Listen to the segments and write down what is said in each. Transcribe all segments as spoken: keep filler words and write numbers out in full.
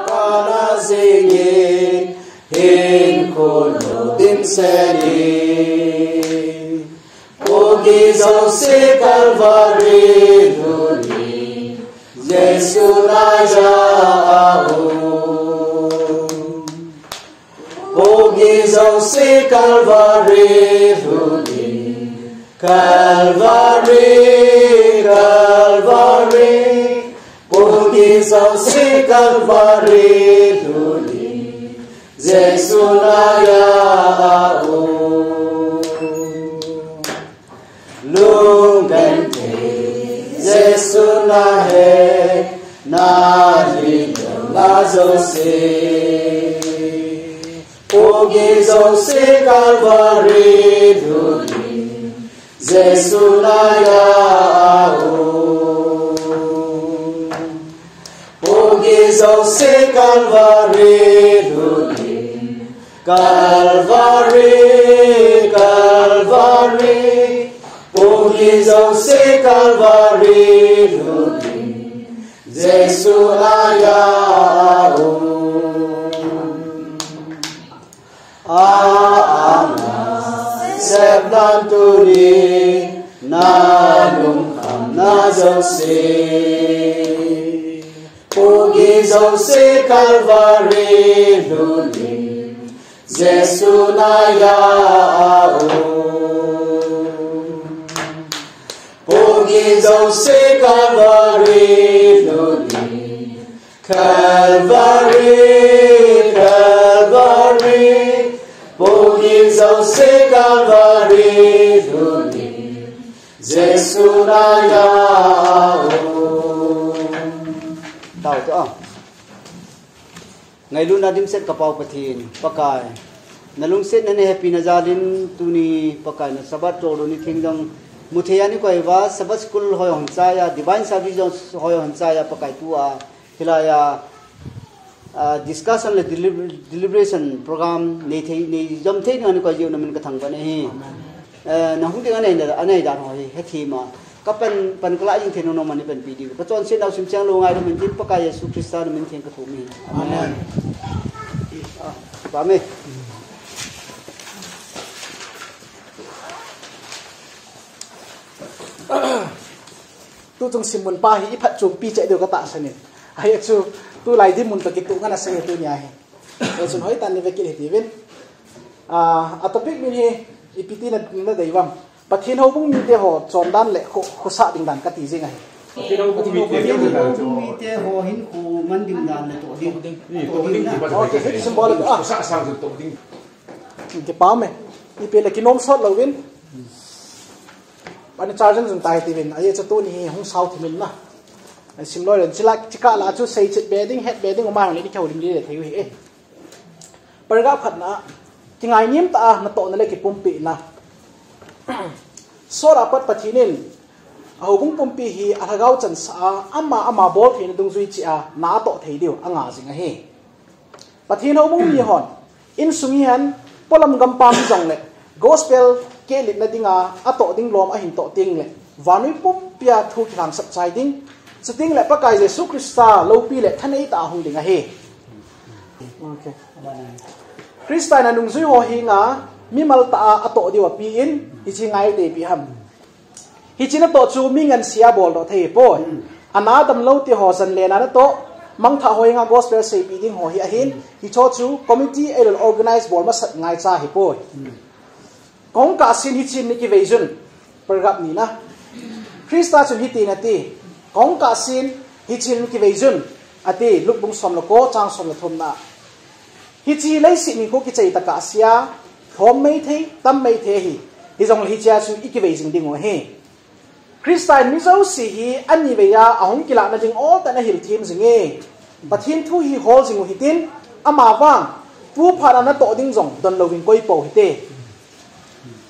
Kana jingin, hinkho lo dimset in. Pogi jouse Calvary lhun in, Jesu naiya aum. Pogi jouse Calvary lhun in, Calvary, Calvary. Pogi jouse Calvary lhun in, Jesu naiya aum. Lunggenthei Jesu nahe, nalhingdoh la jouse. Pogi jouse Calvary lhun in, Jesu naiya aum. Pogi jouse Calvary lhun in, Calvary, Calvary. Pogi jouse Calvary lhun in, Jesu naiya aum. A, a, na, sep nan tuni, na lungkhamna jouse. Pogi jouse Calvary lhun in, Jesu naiya aum. Pogi jouse Calvary lhun in, Calvary, Calvary. Pogi jouse Calvary lhun in, Jesu naiya aum. Tao to a. Ngailutna dimset kapau Pathen, Pakai. Na lungsetna nei hepina jalin tuni Pakai na Sabbath toldo ni theng jong muthei a nei koi uva, Sabbath School hoi hon chaiya, Divine Service jong hoi hon chaiya Pakai tua. Hilaiya, ah, discussion le delib-, deliberation program nei thei, nei jom thei ding a nei koi jeh u na min kathangvah e. Amen. Eh, na hung ding a nei, a nei dan ho hi, hethem a. Kapan, pan kala jing thei nom nom a nei panpi diu. Kachonsetnau simseng lou ngailou min tin Pakai Jesu Christa na min theng kathum e. Amen. Amen. Ah, pa me. Tuchung simmun pa hi iphatchompi cheh diu katahsan in. Ahi chu tulai dinmun toh kitoh ngan asei tunia hi. Hichun hoitah in nei vekit hite uvin. Ah, a topic min hi ipi ti na, nadei uvem. Pathen houbung mite ho chondan le kho, khosah ding dan kati jing ahi. Pathen houbung mite, Pathen houbung mite ho hinkho man ding dan le toh ding. Toh ding na. Okay, hi symbolic a. Khosah sang toh ding. Kipa me. Ipi le kinom sot louvin. Ani charge jun tai tiuvin. Ahi chu tuni hi hung sao thimin na. Ai sim loi len chila chika la chu sei chet be ding, het be ding, umai hong le di khau lim di le thei u hi e. Paragraph khatna, kingainem tah a natohna le kipumpina. Sot a pat Pathen in, a houbung pumpi hi a lhagao chansah a, ama, ama boltheina dungjui cheh a, na atoh thei diu, anga jing ahi. Pathen houbung mihon, insung hihen, polam gampam hijongle, gospel kehlitna dinga, atoh ding lom ahin toh tengle, vannoi pumpia thu kilhangsap chai ding, chutengle Pakai Jesu Christa loupi le thanei tah a hung ding ahi. Okay. Christa in anungjui ho henga mimal tah a atoh diu apen, hiche ngaitei pi ham. Hiche natoh chu mi ngansea boldoh thei ahipoi. Hmm. Ana damlou teho janlen a natoh, mangthah ho henga gospel seipeh ding ho hi ahin, hmm, hicho chu committee ahilouleh organize bol masat ngaicha ahipoi. Hmm. Kahung kahsen hichen nei kiveijun, paragraph nina. Christa chun hitin ati, kahung kahsen hichen nei kiveijun, ati, Luke bung som le ko, chang som le thumna. Hiche leiset hinkho kichai tah a kahsea, lhom maithei, tam maithei ahi, hijongle hichea chu ikivei jing diu ahi. Christa in mi jouse hi anivei a ahung kilahna ding oltah in ahil them jinge. Pathen thu hi hol jing u hitin, amavang, tu phat a natoh ding jong donlouvin koipou hite.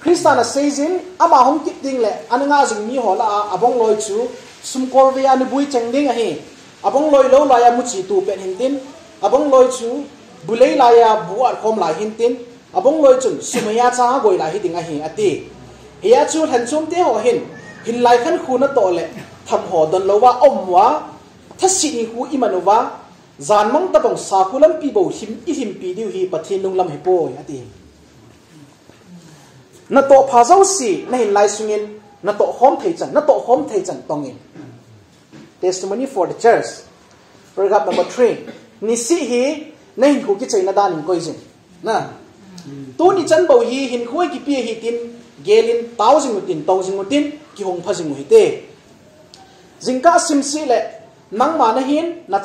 Christa in aseijin, ama hung kit tengle, ana ngah jing miho lah a, abongloi chu, sumkolvei a nabui cheng ding ahi. Abongloi lou laiya muchi tu pet hintin, abongloi chu, bulei laiya bu atkhom lai hintin, abongloi chun, sumhei a chang agoi lai hiding ahi, ati. Hia chu lhenchom teho hin, hinlai khankho natoh le, tham ho donlouva aum uva, Thasit hinkho iman uva, janmang tabang sakhu lampi bou him, ihimpi diu hi Pathen lunglam ahipoi, ati. Natoh pha jouse, nahin lai sungin, natoh khom thei chan, natoh khom thei chan tongin. Testimony for the church. Paragraph number three. Nisih hi, nahinkho kichaina dan in koijin. Na. Tuni chan bou hi, hinkho kipe ahi tin, gelin, tao jing utin, tong jing utin, kihong pha jing uhite. Jingkah simsih le, nangma nahin, na,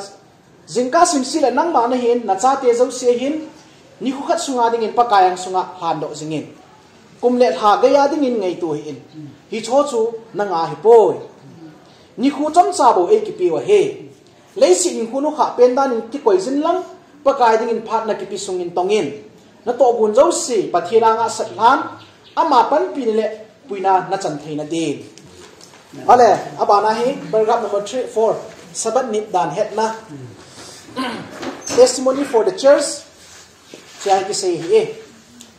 jingkah simsih le, nangma nahin, nachate jouse hin, nikho khat sunga dingin Pakai ang sunga lhandoh jingin. Kum le lha geiya dingin ngaito hih in. Hicho chu nanga ahipoi. Nikho chomcha bou eikipe u ahi. Leiset hinkho nukhah pen dan in kikoi jin lang, Pakai dingin phatna kipe sungin tongin. Natoh gun jouse, Pathen anga sat lhan, ama panpina le puina nachan theina din. Ale, abana hi, paragraph number three, four. Sabbath nit dan hetna. Testimony for the church. Chia kisei hi e.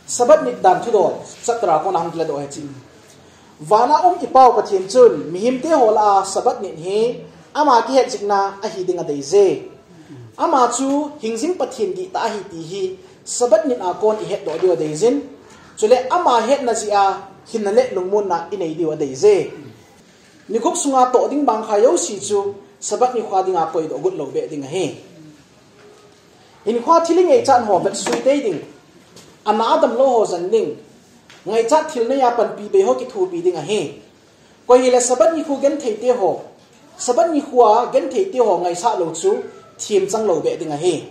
Sabbath nit dan thudol, chapter a kona hung kiladoh ahi chi. Vana um i Pau Pathen chun, mihemte ho lah a Sabbath nit hi, ama kihetjingna ahi ding adeije. Ama chu, hingjing Pathen dihtah ahi ti hi, Sabbath nit a kon ihetdoh diu adeijin. Chule ama hetna jeh a, hinna le lungmonna inei diu adeije. Nigup sunga toh ding bangkha jouse chu, Sabbath nikho dinga koidoh got lou beh ding ahi. Hinkho thil ingaichat ho vetsui tei ding. Ana adam lou ho jen ding. Ngaichat thil neiya panpi bei ho kithopi ding ahi. Koi hile Sabbath nikho genthei te ho. Sabbath nikho a genthei te ho ngaisah lou chu themchang lou beh ding ahi.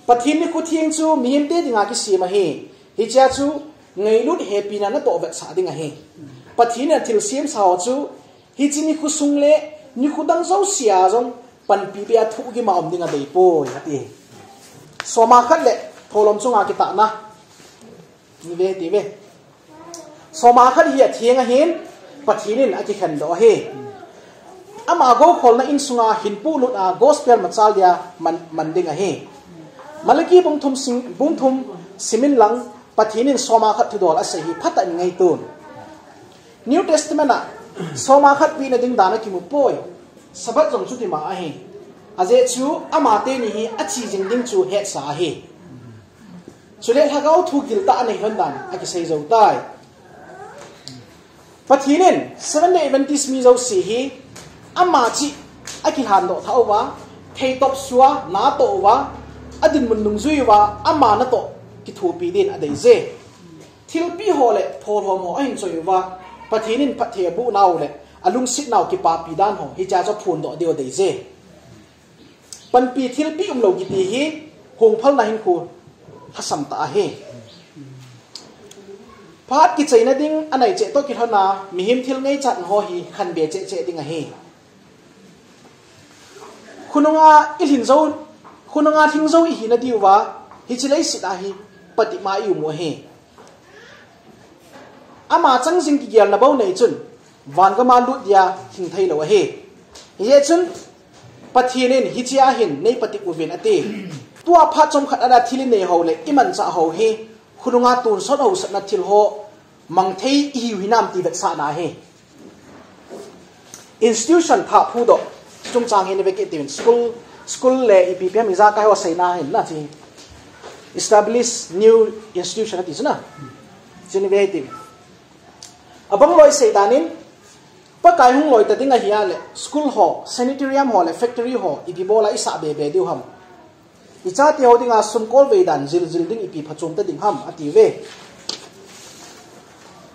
Pathen nikho theng chu mihemte dinga kisem ahi. Hichea chu ngailut hepina natoh vetsah ding ahi. Pathen in athilsemsa ho chu Hiche nikho sung le, nikho dang jouse a jong, panpi beh a thuhgim a um ding adeipoi, ati. Soma khat le, thoulom chunga kitahna. Ni ve, ti ve. Soma khat hi atheng ahin, Pathen in akikhen doh ahi. Ama gou kholna insunga hinpu lut a gospel machal dia man, man ding ahi. Malaki bung thum sing, bung thum simin lang, Pathen in soma khat thudol asei hi phatah in ngaitun. New Testament a soma khat pehna ding dan akimu poi. Sabbath jong chuti ma ahi. Ajeh chu ama teni hi ache jing ding chu hetsa ahi. Chule lhagao thu giltah anei lhon dan akisei jou tai. Pathen in Seventh Day Adventist mi jouse hi ama cheh akilhandoh thah uva, theitop sua, natoh uva, adinmun nungjui uva, ama natoh kithopi din adeije. Thilpeh ho le, pholhom ho ahin choi uva, Pathen in phatthei aboh nau le, alungset nau kipapi dan ho, hichea chu aphondoh diu adeije. Panpi thilpeh umlou kiti hi, hung phalna hinkho lhasam tah ahi. Phat kichaina ding anei cheh toh kilhona, mihem thil ngaichat ho hi khanbe cheh cheh ding ahi. Khonunga ilhin jou, khonunga lhing jou ihina diuva, hiche leiset a hi, pati ma ium u ahi. Ama chang jing kigelna bou nei chun, van gam a lut dia hing thei lou ahi. Hijeh chun, Pathen in hichea hin nei pati uvin ati. Tua phat chomkhat a thil inei ho le imanchah ho hi, khonunga tonsot hausatna thil ho mang thei ihiu hinam ti vetsahna ahi. Institution thah phudoh. Chungchang hi ni ve kit uvin. School, school le ipi ipi ham ijakai ho seina hin na chi. Establish new institution ati chu na. Chi ni ve ti. Abang loi sei dan in, Pakai hung loi ta ding ahia le, school ho, sanitarium ho le, factory ho, ipi bol a isah be be diu ham. Ichate ho dinga sum kol vei dan jil jil ding ipi phachom ta ding ham, ati ve.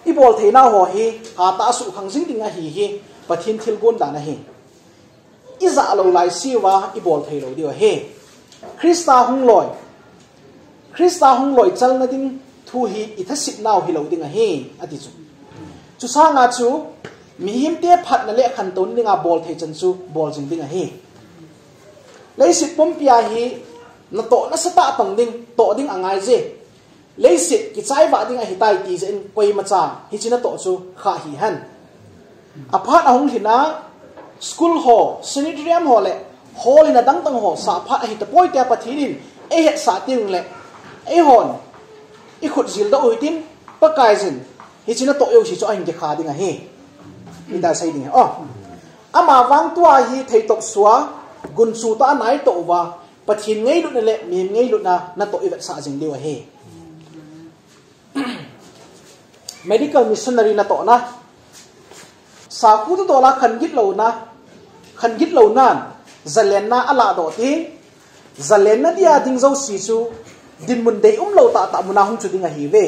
Ibol theina ho hi, hatah a suhkhang jing ding ahi hi, Pathen thilgon dan ahi. Ijah lou laiseuva, ibol thei lou diu ahi. Christa hung loi. Christa hung loi chalna ding thu hi ithasit nau hilou ding ahi, ati chu. Chusanga chu, mihemte phatna le khantouna dinga bol thei chan chu, bol jing ding ahi. Leiset pumpia hi, natoh nasatah tong ding, toh ding angaije. Leiset kichai vah ding ahitai ti jeh in koimacha, hiche natoh chu khah hih hen. Aphat ahung lhin a, school ho, sanitarium ho le, hall in adang dang ho, sah phat ahi tapoi tia Pathen in, eihetsah teng le, eihon, ikhut jil doh u hitin, Pakaiyin, hiche natoh jouse chu ahin kikha ding ahi. Ita sei ding ahi. Oh. Ama vang tua hi theitop sua, gunchu tah a nai toh uva, Pathen ngailutna le mihem ngailutna natoh i vetsah jing diu ahi. Medical missionary natohna. Sakhu tu dola khan git louna, khan git lounan, zalenna a lahdoh ding, zalenna dia ding jouse chu, dinmun deium lou tahtah muna hung chu ding ahiuve.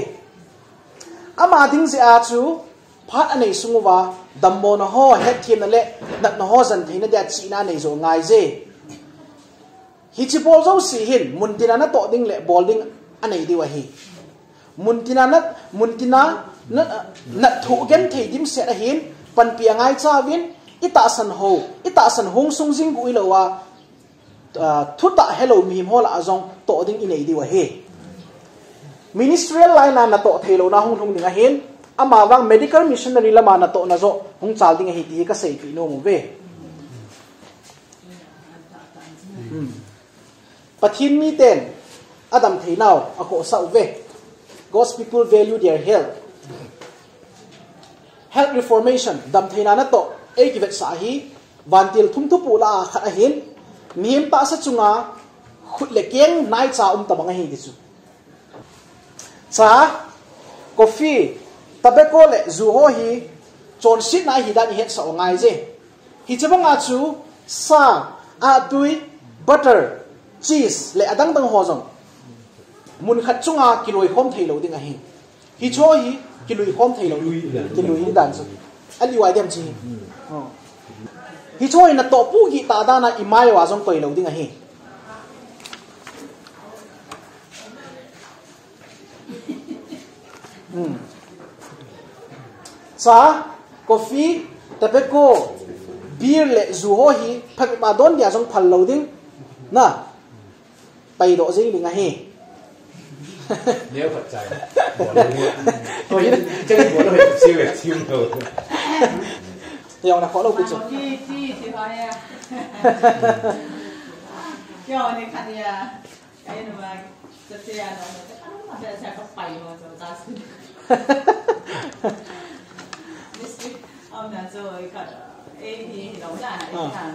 Ama ding jeh a chu, phat anei sung uva, dammona ho, hetthiamna le natna ho jan theina dia chihna anei jo ngai je. Hiche bol jouse hin, muntina natoh ding le bol ding anei diu ahi. Muntina na, muntina na, na thoh genthei dimset ahin, panpi angaicha uvin, i tahsan ho, i tahsan hung sung jing gu ilou a, ah, thutah helou mihem ho lah a jong toh ding inei diu ahi. Ministerial line a natoh theilouna hung lhung ding ahin, ama vang medical missionary lama natohna joh hung chal ding ahi ti hi kaseipeh nom uve. Hmm. Pathen miten adam theinau akhohsah uve. God's people value their health. Health reformation, damtheina natoh, ei kivetsah hi, vantil thum thupuh lah a khat ahin, mihem tahsa chunga khut le keng naicha um tabang ahi ti chu. Cha, coffee, tobacco le ju ho hi chonsetna ahi dan i hetsah u ngai je. Hiche banga chu sa, ahtui, butter, cheese le adang dang ho jong mun khat chunga kiloikhom theilou ding ahi. Hicho hi kiloikhom theilou, kiloi dan chu. Aliu ai dem chi. Oh. Hicho hi natoh pu gih tah dan a i mai uva jong koilou ding ahi. Hmm. Cha, coffee, tobacco, beer le ju ho hi phabep a don dia jong phal lou ding. Na. Paidoh jing ding ahi. Neo khat chai. Oi, chai bol lou, siu, siu lou. Jong na kholou pi chu. Ti, ti, ti ho ya. Yo, ni khat ya. Ai, no, ma, sa, sa, ano, ano, ano, ano, sa, sa, kapay mo, so, tas. Miss, um, na, so, ikaw, eh, hi, hi, no, na, ah, ikaw.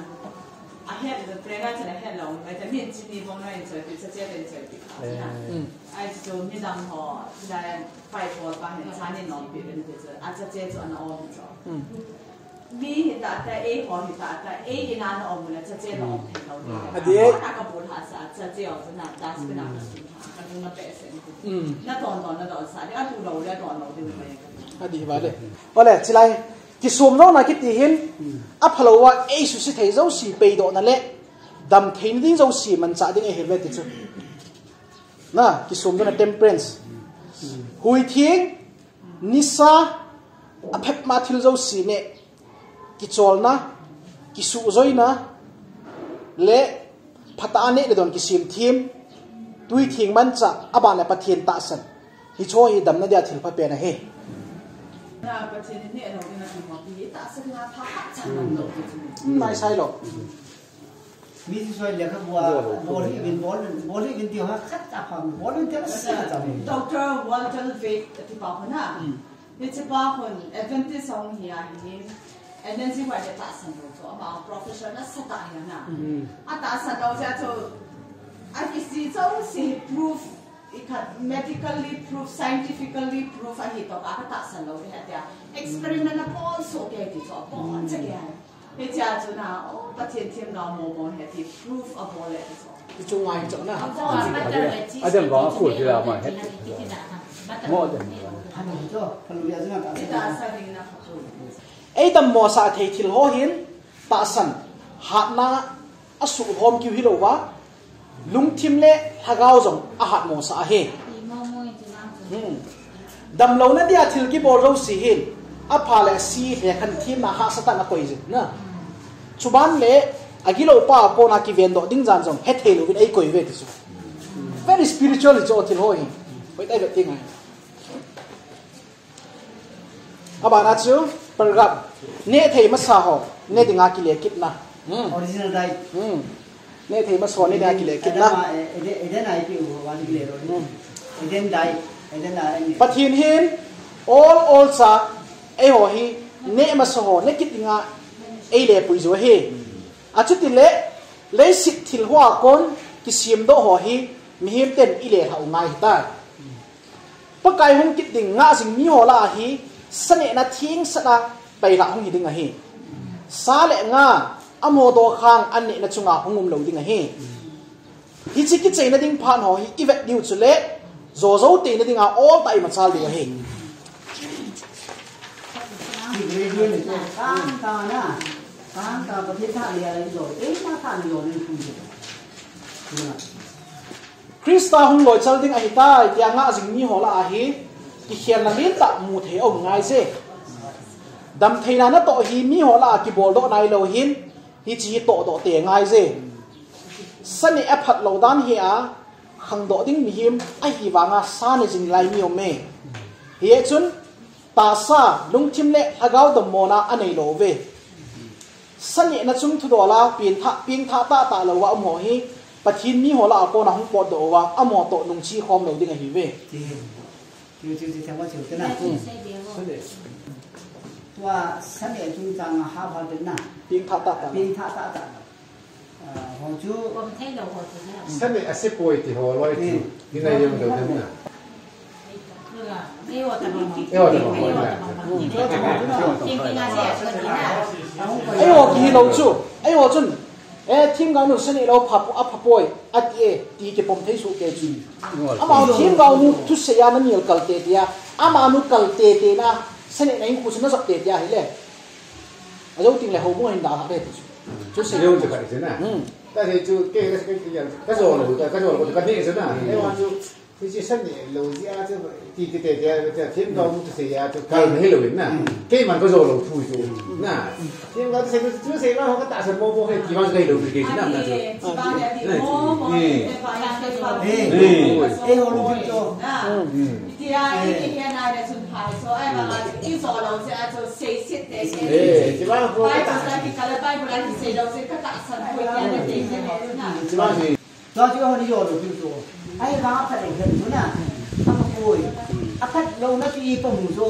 Ahet, the trainer, the head, no, vitamin, chini, bong, no, enjoy, pi, sa, sa, enjoy, pi, eh, na. Mm. Ai, so, midang ho, sila, five, four, pa, hin, chani, no, pi, pi, pi, so, a, sa, sa, so, ano, oh, so. Mm. Mi hi tata, ei ho hi tata, ei ina na om le, chache na om thei lou. Hmm. Adi. Ana ka bol ha sa, chache o na, dustbin a ka sun ha, ka dung na pe se. Hmm. Na don don, na don sa, a tu lou le, don lou ding mai. Adi vale. Ole, chilai, kisum lou na kiti hin, hmm, aphalou a, ei susi thei jouse, peidoh na le, damthei ding jouse, manchah ding ei hil ve ti chu. Na, kisum lou na temperance. Hmm. Hui thing, nisa, aphat ma thil jouse neh, kicholna, kisuhjoina, le phatah a neh le don kisem them, tui theng manchah, aban le Pathen tahsan. Hicho hi damna dia thil pha pen ahi. Na Pathen in neh lou ding a thil pha pi, tahsan na pha khat cha man lou. Nai sai lou. Mi sisoi lekhabua, bol hih uvin, bol, bol hih uvin ti ho khat cha pha, bol uvin ti ho sa cha. Doctor Walter Wade ti pa ho na. Hmm. Hiche pa hon Adventist hung hi ahin, Ellen G. White le tahsan lou chu, ama profession nasatah ahi na. Hmm. Atahsan lou jeh a chu, akisih jouse proof, ikhat medically proof, scientifically proof ahi toh, ka tahsan lou ding ahi tia. Experiment abol soh kei ti chu, abol cheh kei ahi. Hichea chu na, oh, Pathen themna momo ahi ti proof abol le ti chu. Ti chu ngai chu na. Abol. Adem vang a kul ti la ma het. Mo adem. Ei dammo sah thei thil ho hin tahsan, hatna asuh lhom kiu hilou va. Lungthim le lhagao jong ahatmo sah ahi. Hmm. Damlouna dia thil kibol jouse hin, apha le asi lhekhan themna hahsatah in akoi jin na. Chuban le agilou pa a kona kivendoh ding jan jong hethei louvin eikoi uve ti chu. Very spiritual hiche thil ho hi. Hoitah in vet ding ahi. Abana chu, paragraph. Neh thei masa ho, neh dinga kile kitna. Hmm. Original diet. Hmm. Neh thei masa ho, neh dinga kile kitna. Adam, eh, Eden, Eden a ipi u, wa kile lou. Hmm. Eden diet. Eden a, eh. Pathen hin, ol, olcha, eiho hi, neh masa ho, neh kit dinga, eile pui jo hi. Achuti le, leiset thil hoa kon kisemdoh ho hi mihem ten eile lhah u ngai hitai. Pakai hung kit ding ngah jing mi ho lah a hi, sa nehna theng sat a pailhah hung hi ding ahi. Sa le nga, amaho dokhang an nehna chunga hung um lou ding ahi. Hiche kicheina ding phat ho hi i vet diu chule, jo jou teina dinga ol tah a i machal diu ahi. Christa hung loichal ding ahitai, tia ngah jing mi ho lah a hi, kikhelna lentah mu thei a um ngai je. Damtheina natoh hi mi ho lah a kibol doh nailou hin, hiche hi toh doh te ngai je. Sa neh a phat lou dan hi a, khangdoh ding mihem ahi vanga sa ne jing lai mi um e. Hichun, tahsa, lungthim le lhagao dammona anei lou ve. Sa nehna chung thudol a, pengthah, pengthah tahtah lou a um ho hi, Pathen mi ho lah a kona hung potdoh uva, amaho toh nungche khom lou ding ahi ve. Ti, ti, ti, ti, thema cheu te na. Tua sa neh chungchang a ha pha te na. Pengthah tahtah. Pengthah tahtah. Ah, ho chu. Kom thei lou ho chu na. Sa neh a sepoi ti ho loi chu. Hmm. Ni na yong deu deu na. Ei ho ta bang. Ei ho ta bang. Ei ho kihi lou chu. Ei ho chun. Eh, themgao nu sa neh lou pha po, apha poi, ati e, ti kipom thei soh kei chu. Amaho themgao nu thusei a na nel kal tete a. Amanu kal tete na, sa nehna hinkho chu na jot tete a hile. Ajou teng le houbung a hin dalha de ti chu. Chu sei. Jong chu khat chu na. Hmm. Ka sei chu, kei ka, ka, ka, ka jo lou, ka, ka jo lou, ka neh chu na. Ei ho chu, hiche sa neh lou jeh a chu, ti, ti, te, te, te, themgao nu thusei a chu, kal na hilou in na. Keiman ka jo lou thu chu. Na. Themgao thusei, thusei la ho ka tahsan mo mo he, ti vang ka hilou kei chu na, na chu. Ei, ei, ei, ho lou chu. Hmm. Tia, i, i, i, na, na, chun phai, so, ai, ma, ma, i, so, lo, se, a, so, sei, sit, te, se, Eh, ti vang ko Bible, ka sa, ki, kala, Bible, a, ki, sei, lo, se, ka, ta, san, ko, i, na, te, se, na. Ti vang ni. Tua chu ho ni jo lo chu chu. Ai, vang a phat le khen chu na. A pha poi. A phat lou na chu i pa mu chu.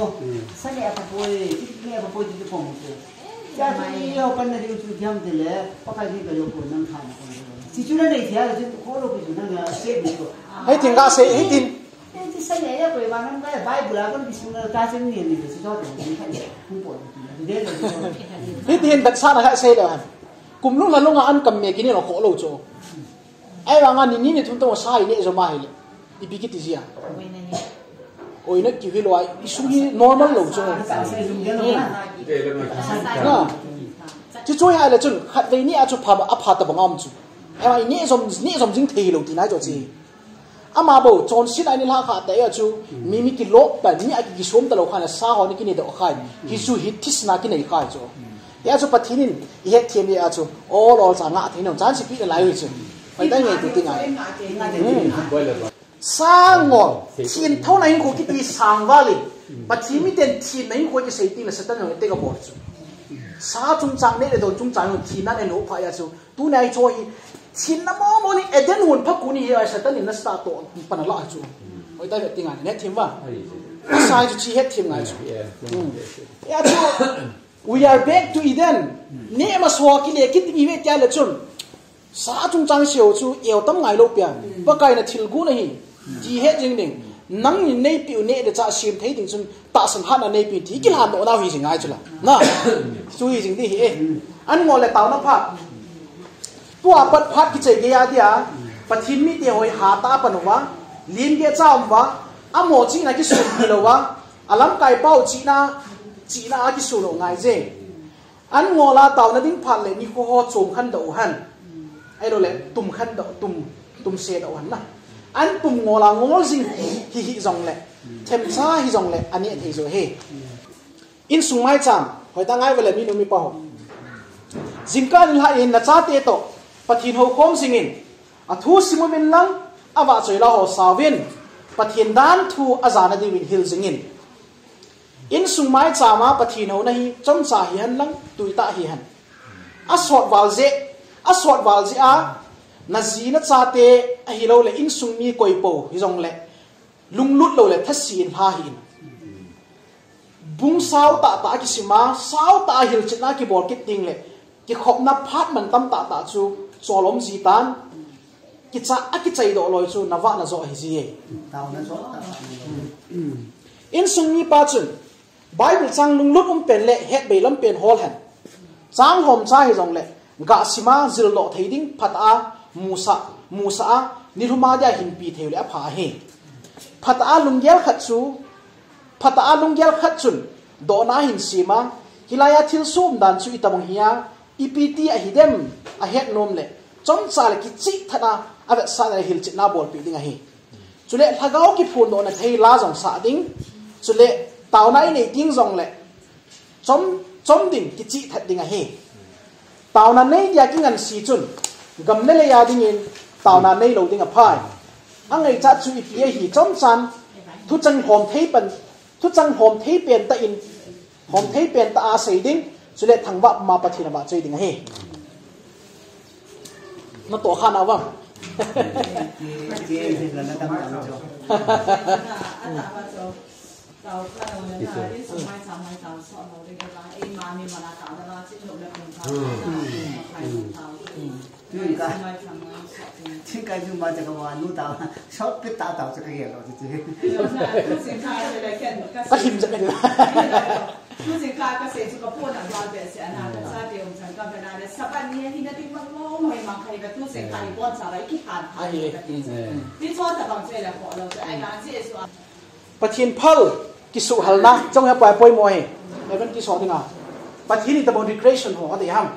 Sa neh a pha poi. Ti neh a pha poi ti chu pa mu chu. Tia chu i ho pan na ding chu thiam te le. Pakai ni ka jo ko nang tha na ko. Ti chu na nei thia chu ko lo pi chu na na se bu chu. Hei tin ka sei, hei tin. Ei, ti sa neh a poi ma nang ka Bible a kon bi sung na ta chen ni ni chu to ni ka ni. Ku po ni. Ti de lo chu. Hiti hin dak sa na ka sei le han. Kum lung la lung a an kam me kini lo ko lo chu. Ai vang a ni ni ni thum to sa i neh jo ma hile. Ipi kiti jia. Oi na ki hilo ai, i sung hi normal lo chu. Na. Chu chu hi ai le chun, khatvei ni a chu pha, a pha ta bang a um chu. Ai vang i neh jom, neh jom jing thei lo ti nai chu chi. Ama bou, chonset a i ni lha kha ta a chu, mi, mi kilop pan, mi a ki, kisom ta lo khan, sa ho ni kine doh khan. Hi chu hi thisna kinei khan chu. Hia chu Pathen in i hetthem le a chu, ol ol cha ngah thei nom, chan si pi na lai ui chu. Pai tai ngei tu ti ngai. Hmm. Sa ngol, thim tho na hinkho kiti sang val in. Pathen miten thim na hinkho kisei ti na Satan jong te ka bol chu. Sa chungchang ne le do chungchang thim na ne lo pha a chu. Tu nai chu hi, thim na mo mo ni Eden hun pha ku ni hi a Satan in na sa to pan la chu. Hoi tai ti ngai ne thim va. Sa chu chi hetthem ngai chu. Hmm. Ya chu. We are back to Eden. Ne ma so ki le kit mi ve tia le chun. Sa chungchang seo chu eu tam ngai lo pia. Pakai na thil gu na hi. Ti het jing ding. Nang ni nei piu ne le cha sim thei ding chun tahsan hat na nei pi ti ki la no na hi jing ngai chu la. Na. Chu hi jing di hi e. An ngol le tau na pha. Tua pat phat kichei gei a dia. Pathen mite hoi ha ta pan uva. Lim ge cha um uva. Amo chi na kisun ni lo uva. Alamkai pau chihna, chihna a kisu lo ngai je. An ngol a tauna ding phat le nikho ho chom khan doh u hen. Ahilou le tum khan doh, tum, tum se doh u hen la. An tum ngol a ngol jing hi, hi jong le. Themcha hi jong le, ani thei jo he. Insung maicham, hoi ta ngai vele minu mipa ho. Jingkah in la in na chate toh, Pathen hou khom jing in. A thu sim uvin lang, a vahchoi la ho sauvin, Pathen dan thu a jana diuvin hil jing in. Insung maicham a Pathen houna hi chomcha hi hen lang, tuitah hi hen. A sot val jeh, a sot val jeh a, na ji na chate ahilou le insung mi koi po hi jong le, lunglut lou le thase in lha hih in. Bung sao tah tah a kisim a, sao tah a hilchetna kibol kit ding le, kikhopna phat man tam tah tah chu cholom ji tan, kicha, akichai doh loi chu navah najo ahi ji e. Taona jo ta. Insung mipa chun Bible chang lunglut um pen le hetbei lam pen hol hen. Chang hom cha hi jong le, gah sima jil doh thei ding phat a, musa, musa a, nilhum a dia hinpi thei le apha ahi. Phat a lunggel khat chu, phat a lunggel khat chun, dohna hin sima, hilai a thil sum dan chu itobang hi a, ipi ti ahi dem, ahet nom le, chomcha le kichih that a, avetsahna le hilchetna bolpi ding ahi. Chule lhagao kiphun dohna thei la jong sah ding. Chule taona inei ding jong le chom, chom ding kichih that ding ahi. Taona nei dia kingansi chun gam le lei a dingin taona nei lou ding aphai. Angaichat chu ipi ahi chomchan thuchang hom thei pan, thuchang hom thei pen tah in, hom thei pen tah a sei ding, chule thangvah ma Pathen avahchoi ding ahi. Natoh kha nau vang. Tuin ka, tuin ka ju ma cha ka vanu tao, short pit tao tao cha ka gel lo chu. Ka him cha ka. Tusin ka, ka sei chu ka pon a gal behseh a, na ka chate um chan ka vena le, Sabbath ni hi na ding mang mo mo hi mang khai ka tusin ka i pon cha ba i ki han. Ahi. Ti cho ta bang che la ko lo, ai na Jesu a. Pathen phal kisuhhalna, chong he pai poimo hi. Even kiso dinga. Pathen in tabang recreation ho, ati ham.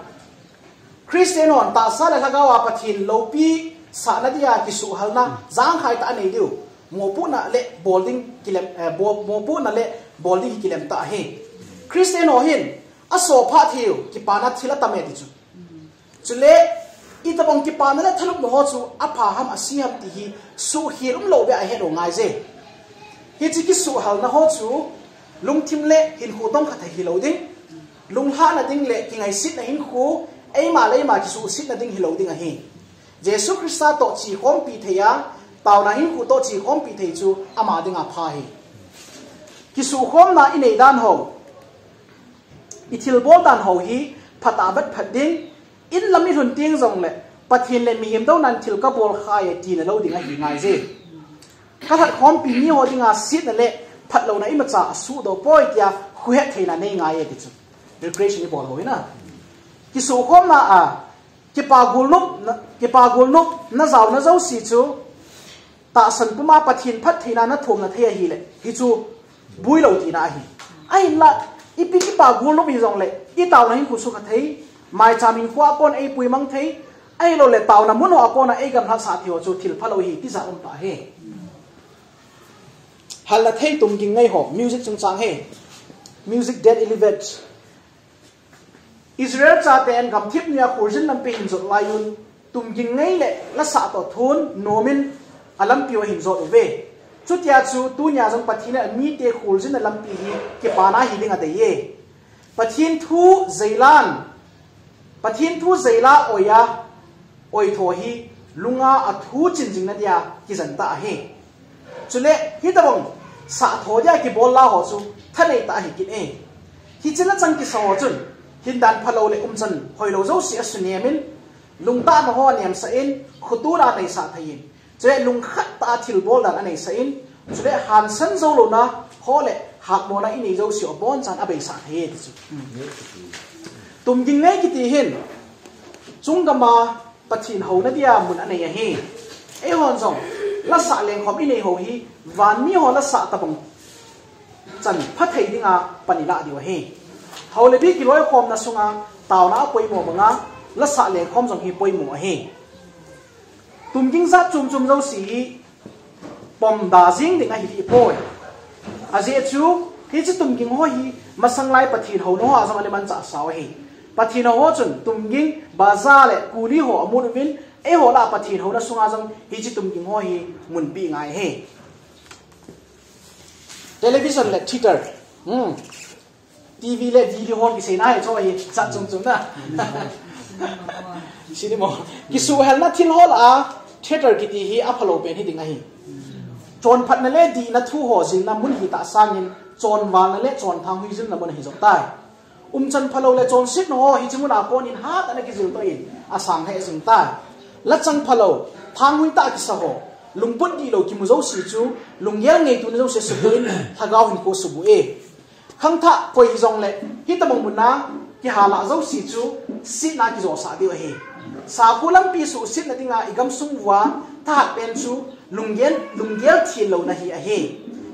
Christian hon tahsa le lhagao a Pathen loupi sahna dia kisuhhalna jangkhai tah anei diu. Mopohna le bol ding kilem, eh, bo-, mopohna le bol ding kilem tah ahi. Christian ho hin aso phat hiu, kipana thil atam e ti chu. Chule, itobang kipana le thalupna ho chu apha ham ase ham ti hi suhkhel umlou beh a het u ngai je. Hiche kisuhhalna ho chu lungthim le hinkho tongkha thei hilou ding. Lunglhahna ding le kingaisitna hinkho, eima le eima kisuhsetna ding hilou ding ahi. Jesu Christa toh chekhompi thei a, taona hinkho toh chekhompi thei chu ama dinga pha ahi. Kisuhkhomna inei dan ho, ithilbol dan ho hi phat a vet phat ding, in lam ilhun teng jong le, Pathen le mihem douna in thil kabol khai e tina lou ding ahi ngai je. Kalhatkhompi mi ho dinga setna le phatlouna imacha asuhdoh poi tia khuhet theina nei ngai e ti chu. Recreation ibol ho hina. Kisuhkhomna a, kipa golnop, kipa golnopna jaona jouse chu, tahsan puma Pathen phattheina nathumna thei ahile, hichu builou tina ahi. Ahinla, ipi kipa golnop hijong le, itaona hinkho sukha thei, maicham hinkho a kon eipui mang thei, ahilou le taona mun ho a kona eigamlhat sah thei ho chu thil phalou hi, tijat um tah ahi. Halna thei tumging ngai ho, music chungchang hi. Music then elevate. Israel chaten gamthip nia kholjin lampi hin jot laiyun, tumging ngai le lasah toh thon nomin alampi u ahin jot uve. Chutia chu tunia jong Pathen in amite kholjinna lampi hi kipana hiding adeiye. Pathen thu jeilan, Pathen thu jeila oiya, oitho hi lunga athu chinjingna dia kijen tah ahi. Chule, hitobang sahtho dia kibol la ho chu thanei tah ahi kit e. Hiche lachang kisa ho chun, hindan phalou le umchan hoilou jouse asunemin, lungtahna ho anemsah in, khotona aneisah thei in. Chule lungkhat tah a thilbol dan aneisah in, chule hansan joulouna ho le hakmona inei jouse u abonchan abeisah thei e ti chu. Tumging ngai kiti hin, chunggam a Pathen houna dia mun anei ahi. Eihon jong, lasah lengkhom inei ho hi, vanmi ho lasah tobang chan phathei dinga pan ilah diu ahi. Hou le bi kiloikhomna sunga, taona apoimo banga, lasah lengkhom jong hi poimo ahi. Tumging jat chom chom jouse hi, pomda jing ding ahi dih poi. Ajeh chu, hiche tumging ho hi, masanglai Pathen houna ho a jong ana manchah sau ahi. Pathen hou ho chun, tumging, bazaar le, kuli ho amun uvin, eiho lah a Pathen houna sunga jong, hiche tumging ho hi, munpi ngai ahi. Television le theater. Hmm. T V le video hall kiseina hi chu hi, jat chom chom na. Cinema. Kisuhhelna thil ho lah a, theater kiti hi aphalou pen hiding ahi. Chonphatna le dihna thu ho jilna mun hitah sangin, chonvalna le chonthang hui jilna mun ahi jong tai. Umchan phalou le chonsetna ho hiche muna konin hatah in akijil toh in asang lheh jing tai. Lachang phalou, thanghui tah a kisa ho, lungput dihlou kimu jouse chu lunggel ngaituna jouse subuh in, lhagao hinkho subuh e. Khangthah koi hijongle, hitobang muna kihalah jouse chu setna kijosah diu ahi. Sakhu lampi suhsetna dinga igamsung uva thahat pen chu lunggel, lunggel thil louna hi ahi.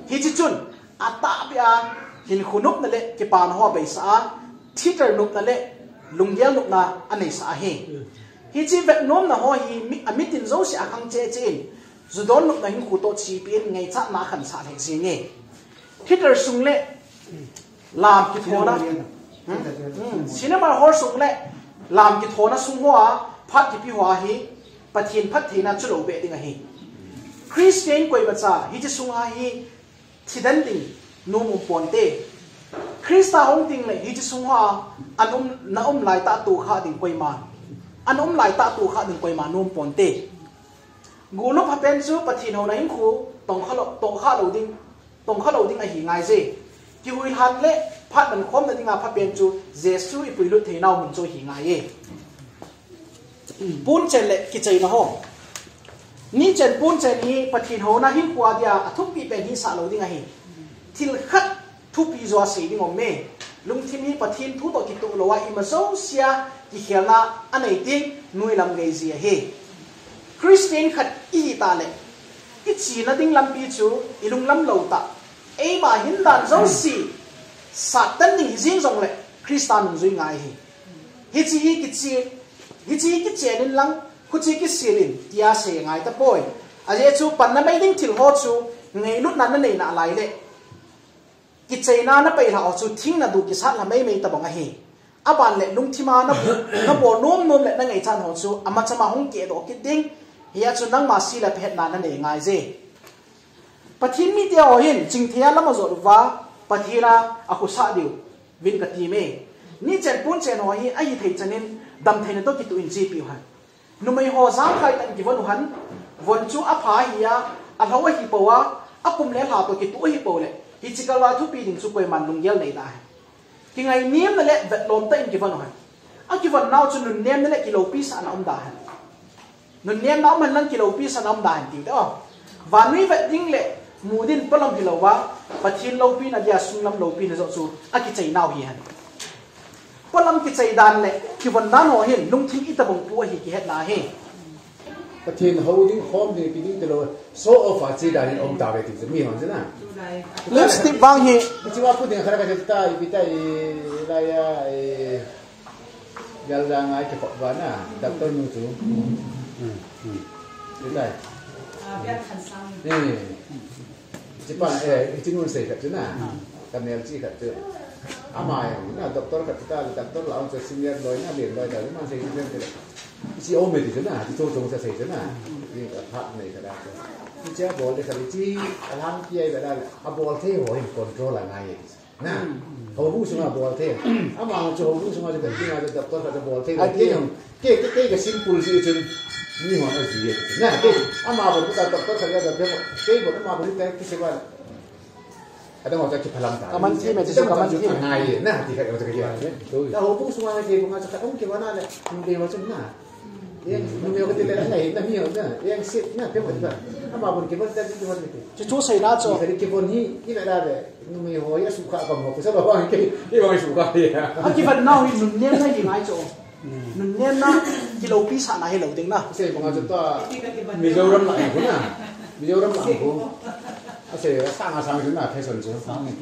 Hiche chun, atahbeh a hinkho nopna le kipana ho abeisah a, thiter nopna le lunggel nopna aneisah ahi. Hiche vetnomna ho hi mi, amitin jouse akhang cheh cheh in, judon nopna hinkho toh chepi in ngaichatna akhansah lheh jenge. Theater sung le lam kithona, hmm? Hmm. Cinema hall sung le lam kithona sung hoa phat kipe hoa hi Pathen phattheina chulou beh ding ahi. Christian koimacha hiche sunga hi thiden ding nom um ponte. Christa hung tengle hiche sunga ana um, na um laitah tohkhah ding koima, ana um laitah tohkhah ding koima nom ponte. Golop hapen chu Pathen houna hinkho tongkha lou, tongkha lou ding, tongkha lou ding ahi ngaiye. Kihuilhan le phat mankhomna dinga phapen chu Jesu ipuilut theinau mun chu ahi ngaiye. Ponchen le kicheina ho. Nichen ponchen hi Pathen houna hinkho a dia athupi pen hisah lou ding ahi. Thil khat thupi jo asei ding aume. Lungthim hi Pathen thu toh kitoh louva ima jousea kikhelna anei ding nuilam gei ji ahi. Christian khat ihi tah le, ichena ding lampi chu ilunglam lou tah. Eima hin dan jouse sat tan ding hijing jongle Christa nungjui ngai ahi. Hiche hi kiche, hiche hi kichen inlang, khuche kisil in, tia sei ngai tapoi. Ajeh chu panna mai ding thil ho chu ngailutna nanei nalai le, kicheina napeilhah ho chu thing nadu kisat lha meimei tobang ahi. Aban le lungthima nabol, nabol nom nom le nangaichat ho chu amachama hung kehdoh kit ding. Hia chu nangma sile phetna nanei ngaiye. Pathen mite ho hin chingthei a lam ajot uva, Pathen a akhosah diu vin katime. Nichen ponchen ho hi ahithei chanin damtheina toh kituh in chepiu hen. Numei ho jangkhai tah in kivon uhen. Von chu apha ahia, alhou ahipouva, akum le alha toh kituh ahipou le, hiche kalval thupi ding chu koiman lunggel nei da hen. Kingainemna le vetlom tah in kivon uhen. Akivon nau chu nunnemna le kiloupisahna um da hen. Nunnemna um henlang kiloupisahna um da hen tiu te o. Vannoi vet ding le mu din polam hilouva, Pathen loupina dia sunglam loupina joh chu akichei nau hi hen. Polam kichei dan le kivon dan ho hin lungthim itobang pu ahi kihetna ahi. Pathen hou ding khom ding pi ding tilou, show off a che dan in um tave ti chu mi hon chu na. Lipstick vang hi. Hiche va pu ding khat khat ta, ipi ta, ilai a, i, Gal da ngai kikhop vana, doctor nu chu. Ipi ta. Eh. Hiche pa, eh, hiche nun sei khat chu na. Ka mel chi khat chu. Ama jong na, doctor khat chu ta, doctor lah a chu senior loi na, len loi ta, aman sei chu len chu. Hiche um e ti chu na, hiche chong chong cha sei chu na. Ni ka phat nei khat a chu. Hiche abol le khat hiche, alhangpi a ve da, abol thei ho hin control a ngai e ti chu. Na, houbung sunga bol thei. Ama chu houbung sunga chu kati na, doctor khat chu bol thei. Kei jong, kei, kei, kei ka simple ji chun, mi hon ajui e. Na, kei, ama bol ta doctor khat ya da, kei bol ama bol ta kisi ba. Adang ho chu kiphalam ta. Kaman thi me, chu kaman thi me. Ngai e, na, ti khat ho chu kiphalam. Na, houbung sunga kei bol nga chu khat um kei ba na le, um kei ba chu na. Jeng, numei ho kati le, ngai, na mi ho na, jeng sit na, kei bol ta. Ama bol kei bol ta, kei bol ta. Chu chu sei na chu. Kei bol hi, i ve da ve. Numei ho hi asukha kam ho, kusa lo bang kei, i bang sukha hi. Akivat nau hi nunnemna hi ngai chu. Nunnemna, kiloupisahna hilou ding na. Sei banga chu ta, Mizoram lah a khu na. Mizoram lah a khu. Asei, asang asang chu na, fashion chu.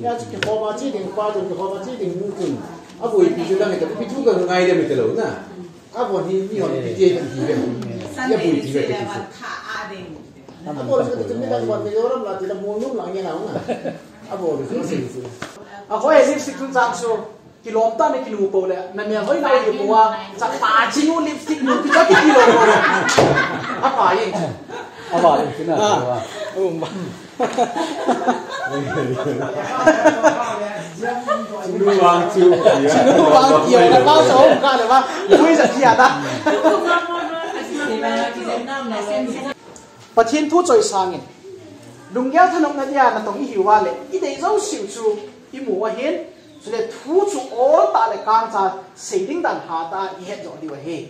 Ya chu kikhoma che ding pa chu, kikhoma che ding nu chun. Aboipi chu dang ta, ipi thu kangai dem tilou na. Abon hi mi hon ipi ti ti ve. Ya boipi ve ti chu. Abol chu ti mi dang bol Mizoram lah ti la mol num lah nge na na. Abol chu sei chu. Ahoi lipstick chungchang chu. Kilom tah in kinu pou le, na mel hoi na hoi pou a, chapa chinu lipstick nu kicha kiti lou. Apa ye. Apa ye, kina. Ah. Apa. Um. Chinu vang chu. Chinu vang chu, na ka so ka le ba. Kui sa tia ta. Pathen thu choi sangin. Lunggel thanopna dia natong ihiu va le, idei jouseu chu imu ahin. Chule thu chu ol tah le kangcha sei ding dan hatah a ihet joh diu ahi.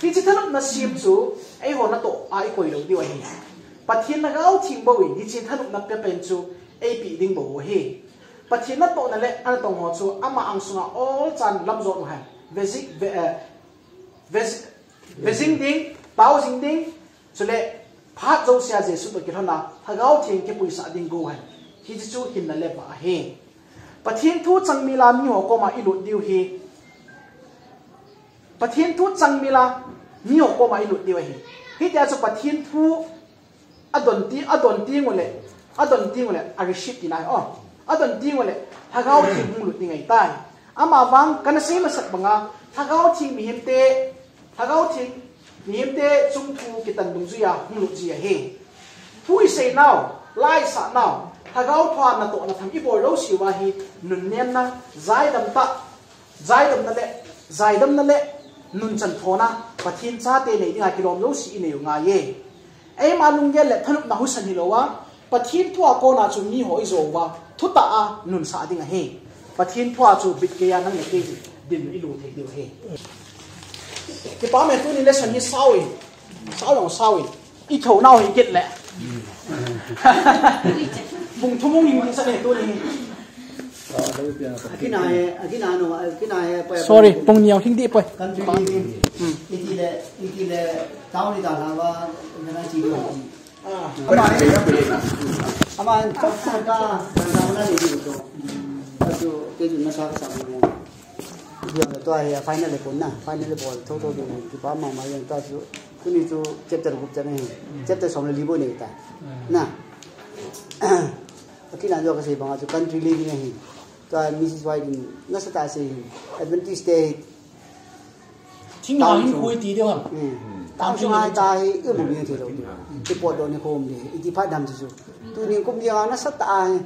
Hiche thanopna sem chu eiho natoh a ikoi lou diu ahi. Pathen Lhagao Theng bou in hiche thanopna pepen chu eipeh ding bou ahi. Pathen natohna le anatong ho chu ama angsunga olchan lamjot u hen. Vejing, ve, eh, vej-, vejing ding, taojing ding, chule phat jousea Jesu toh kilhona Lhagao Theng kipuisah ding gou hen. Hiche chu hinna le vah ahi. Pathen thu changmila miho koma ilut diu hi. Pathen thu changmila miho koma ilut diu ahi. Hitia chu Pathen thu adon ti, adon teng ule, adon teng ule, a receive tina ahi. Oh, adon teng ule, Lhagao Theng hung lut ding ahitai. Amavang kana sei masat banga, Lhagao Theng mihemte, Lhagao Theng mihemte chung thu kitan dungjuia hung lut ji ahi. Thu isei nau, la isah nau, Lhagao thua natohna tham ibol jouse uva hi nunnenna, jaidam tah, jaidamna le, jaidamna le nunchan thona, Pathen chate nei dinga kilom jouse inei u ngai e. Eima lunggel le thanopna husa hilouva, Pathen thua kona chu miho ijo uva, thutah a nunsah ding ahi. Pathen thua chu bit keiya nang le kei din ilu thei diu ahi. Kipa me tuni lesson hi sao in, sao jong sao in. Ithou nau hi kit le. Pung thum hung hing ding sa ne tuni. Akina he, akina no, akina he, pa, Sorry, pung ni hung hing ding poi. Country living. Hmm. Iti le, iti le, town ni ta la ba, na chi do. Ah. Ama, ama, pa, pa, ka, ka, na ni di to. Ajo, ke ju na sa sa mo. Tua hi final le kon na, final le bol thotho ding kipa mama jeng ta chu. Tuni chu chapter gup chan ahi. Chapter som le li bou nei ta. Na. Akina jo kasei banga chu country living ahi. Tua Missus White in nasatah a asei hi. Adventist te hi. Thing town hing chu khui ti deu ham. Hmm. Town chu ngai ta hi, i mu ni thei lou. I pot lou ni khom ni. Iti phat dam chu. Tuni kum dia nasatah a hi.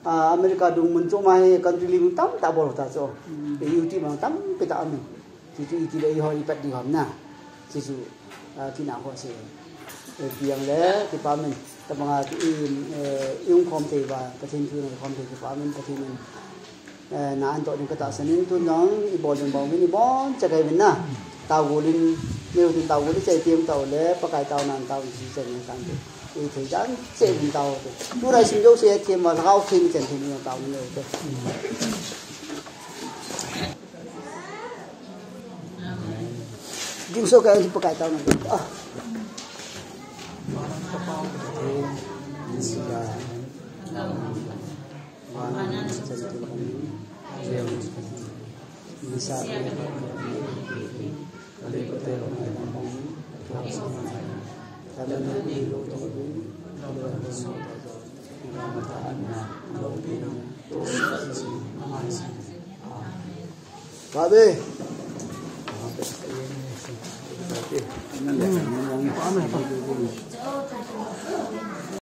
Ah, America dung mun chu mai country living tamtah bol ta chu. Mm. E U T bang tampi ta amu. Chu chu iti le eiho ipat ding ham na. Chu chu, ah, kina ho se. E piang le department tabanga i, eh, i um khom thei uva, Pathen thu i um khom thei department Pathen in, eh, na anto ding katahsan in tun jong ibol ding bang uvin ibon chakai uvin na. Tao gol in, neu tin tao gol in chai tiam tao le, Pakai tao nan tao in chi chai ni kan. Ithei dan che min tao te. Tunai sim jouse them ma Lhagao Theng chen them min tao ni te. Ding so ka sim Pakai tao na. Ah. Babe.